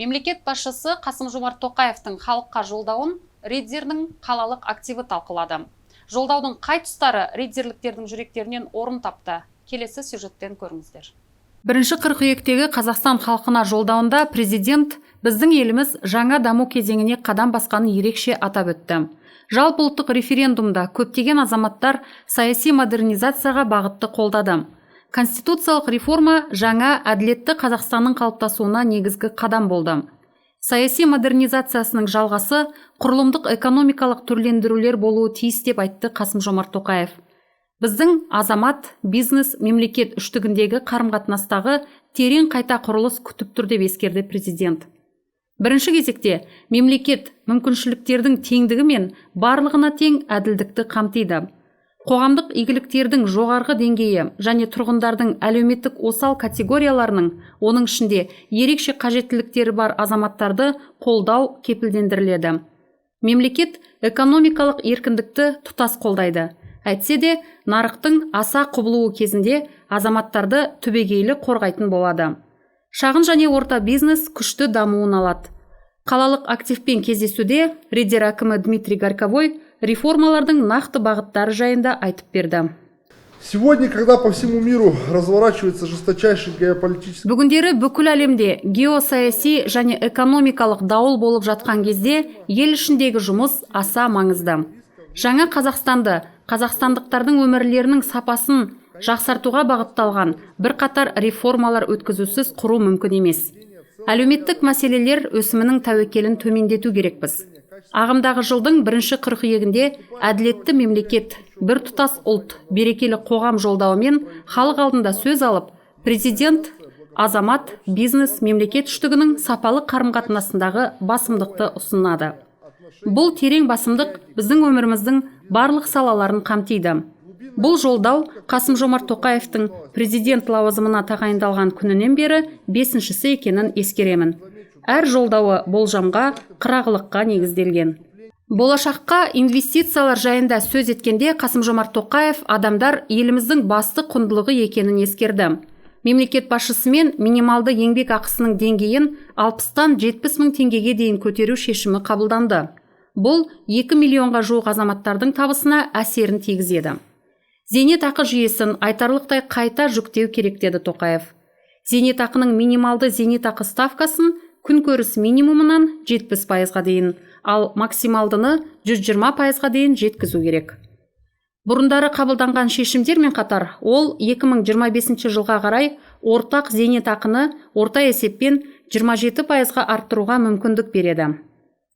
Мемлекет басшысы Қасым-Жомарт Тоқаевтың халыққа жолдауын Риддердің қалалық активі талқылады. Жолдаудың қай тұстары риддерліктердің жүректерінен орын тапты? Келесі сюжеттен көріңіздер. 1 қыркүйектегі Қазақстан халқына жолдауында президент біздің еліміз жаңа даму кезеңіне қадам басқанын ерекше атап өтті. Жалпы ұлттық референдумда көптеген азаматтар саяси модернизацияға бағытты қолдады. Конституциялық реформа жаңа, әділетті Қазақстанның қалыптасуына негізгі қадам болды. Саяси модернизациясының жалғасы құрылымдық экономикалық түрлендірулер болуы тиіс, деп айтты Қасым-Жомарт Тоқаев. Біздің азамат, бизнес, мемлекет үштігіндегі қарым-қатынастағы терең қайта құрылыс күтіп тұр, деп ескерді президент. Бірінші кезекте мемлекет мүмкіншіліктердің теңдігі мен барлығына тең әділдікті қамтиды. Қоғамдық игіліктердің жоғарғы деңгейі және тұрғындардың әлеуметтік осал категорияларының, оның ішінде ерекше қажеттіліктері бар азаматтарды қолдау кепілдендіріледі. Мемлекет экономикалық еркіндікті тұтас қолдайды, әйтсе де нарықтың аса құбылуы кезінде азаматтарды түбегейлі қорғайтын болады. Шағын және орта бизнес күшті дамуын алады. Қалалық активпен кездесуде Риддер әкімі Дмитрий Горковой реформалардың нақты бағыттары жайында айтып берді. Сегодня, когда по всему миру разворачивается жесточайший геополитический Бүгіндері бүкіл әлемде геосаяси және экономикалық дауыл болып жатқан кезде ел ішіндегі жұмыс аса маңызды. Жаңа Қазақстанды, қазақстандықтардың өмірлерінің сапасын жақсартуға бағытталған бірқатар реформалар өткізусіз құру мүмкін емес. Әлеуметтік мәселелер өсімінің тәуекелін төмендету керекпіз. Ағымдағы жылдың 1 қыркүйегінде «Әділетті мемлекет, біртұтас ұлт, берекелі қоғам» жолдауымен халық алдында сөз алып, президент азамат, бизнес, мемлекет үштігінің сапалы қарым-қатынасындағы басымдықты ұсынады. Бұл терең басымдық біздің өміріміздің барлық салаларын қамтиды. Бұл жолдау Қасым Жомарт Тоқаевтың президент лауазымына тағайындалған күнінен бері бесіншісі екенін ескеремін. Әр жолдауы болжамға, қырағылыққа негізделген. Болашаққа инвестициялар жайында сөз еткенде, Қасым Жомарт Тоқаев адамдар еліміздің басты құндылығы екенін ескерді. Мемлекет басшысымен минималды еңбек ақысының деңгейін 60-тан 70 мың теңгеге дейін көтеру шешімі қабылданды. Бұл 2 миллионға жуық азаматтардың табысына әсерін тигізеді. Зейнетақы жүйесін айтарлықтай қайта жүктеу керек, деді Тоқаев. Зейнетақының минималды зейнетақы ставкасын күнкөріс минимумынан 70%-ға дейін, ал максималдыны 120%-ға дейін жеткізу керек. Бұрындары қабылданған шешімдермен қатар ол 2025 жылға қарай ортақ зейнетақыны орта есеппен 27%-ға арттыруға мүмкіндік береді.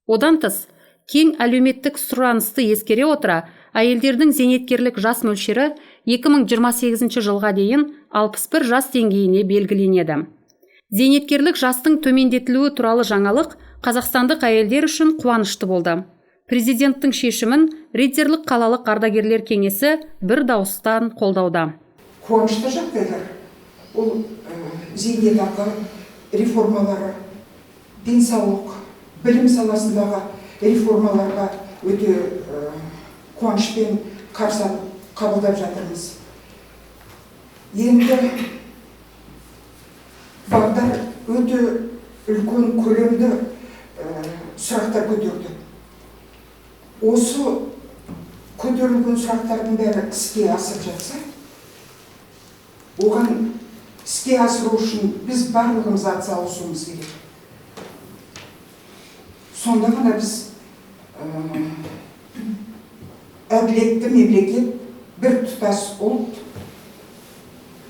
Одан тыс, кең әлеуметтік сұранысты ескере отыра, әйелдердің зейнеткерлік жас мөлшері 2028 жылға дейін 61 жас деңгейіне белгіленеді. Зейнеткерлік жастың төмендетілуі туралы жаңалық қазақстандық әйелдер үшін қуанышты болды. Президенттің шешімін Риддерлік қалалық ардагерлер кеңесі бір дауыстан қолдауда. Қуанышты жағдайлар ол зейнетақы реформалары, денсаулық, білім саласындағы реформаларға өте қуанышпен қарсы алып, қабылдап жатырмыз. Енді бағдар өте үлкен көлемді сұрақтар көтерді. Осы көтерілген сұрақтардың бәрі іске асып жатса, оған іске асыру үшін біз барлығымыз атсалысуымыз керек. Сонда ғана біз әділетті мемлекет, біртұтас ұлт,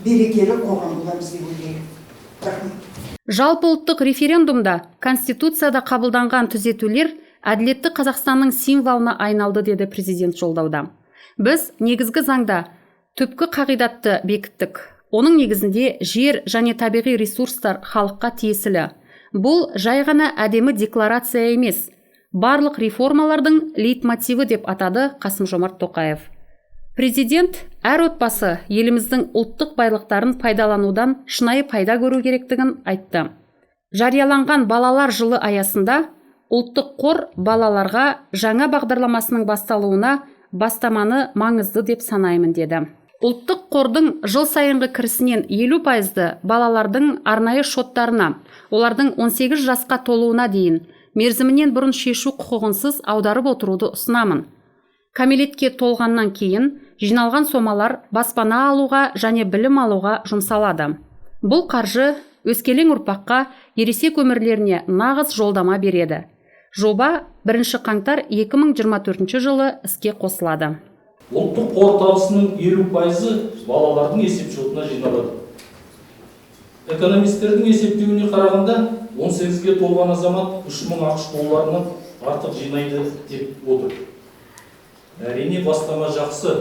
берекелі қоғам боламыз деп ойлаймын. Рахмет. Жалпы ұлттық референдумда Конституцияда қабылданған түзетулер әділетті Қазақстанның символына айналды, деді президент жолдауда. Біз негізгі заңда түпкі қағидатты бекіттік. Оның негізінде жер және табиғи ресурстар халыққа тиесілі. Бұл жай ғана әдемі декларация емес, барлық реформалардың лейтмотиві, деп атады Қасым Жомарт Тоқаев. Президент әр отбасы еліміздің ұлттық байлықтарын пайдаланудан шынайы пайда көру керектігін айтты. Жарияланған Балалар жылы аясында Ұлттық қор балаларға жаңа бағдарламасының басталуына бастаманы маңызды деп санаймын, деді. Ұлттық қордың жыл сайынғы кірісінен 50%-ды балалардың арнайы шоттарына, олардың 18 жасқа толуына дейін мерзімінен бұрын шешу құқығынсыз аударып отыруды ұсынамын. Кәмелетке толғаннан кейін жиналған сомалар баспана алуға және білім алуға жұмсалады. Бұл қаржы өскелең ұрпаққа ересек өмірлеріне нағыз жолдама береді. Жоба 1 қаңтар 2024 жылы іске қосылады. Ұлттық қор табысының 50%-ы балалардың есепшотына жиналады. Экономистердің есептеуіне қарағанда, 18-ге толған азамат 3000 АҚШ долларынан артық жинайды деп отыр. Әрине, бастама жақсы.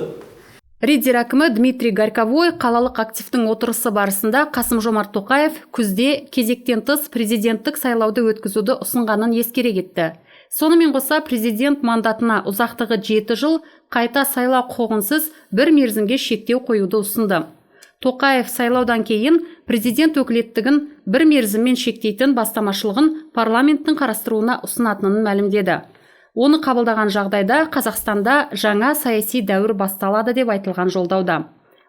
Риддер әкімі Дмитрий Горьковой қалалық активтің отырысы барысында Қасым-Жомарт Тоқаев күзде кезектен тыс президенттік сайлауды өткізуді ұсынғанын ескере кетті. Сонымен қоса, президент мандатына ұзақтығы 7 жыл қайта сайлау құқығынсыз бір мерзімге шектеу қоюды ұсынды. Тоқаев сайлаудан кейін президент өкілеттігін бір мерзіммен шектейтін бастамашылығын парламенттің қарастыруына ұсынатынын мәлімдеді. Оны қабылдаған жағдайда Қазақстанда жаңа саяси дәуір басталады деп айтылған жолдауда.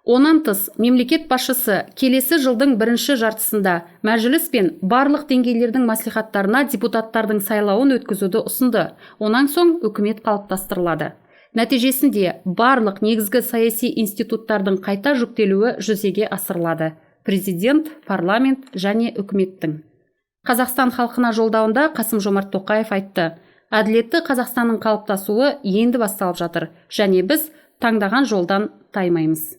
Онан тыс, мемлекет басшысы келесі жылдың бірінші жартысында мәжіліс пен барлық деңгейлердің мәслихаттарына депутаттардың сайлауын өткізуді ұсынды. Онан соң үкімет қалыптастырылады. Нәтижесінде барлық негізгі саяси институттардың қайта жүктелуі жүзеге асырылады. Президент, парламент және үкіметтің. Қазақстан халқына жолдауында Қасым-Жомарт Тоқаев айтты: әділетті Қазақстанның қалыптасуы енді басталып жатыр және біз таңдаған жолдан таймаймыз.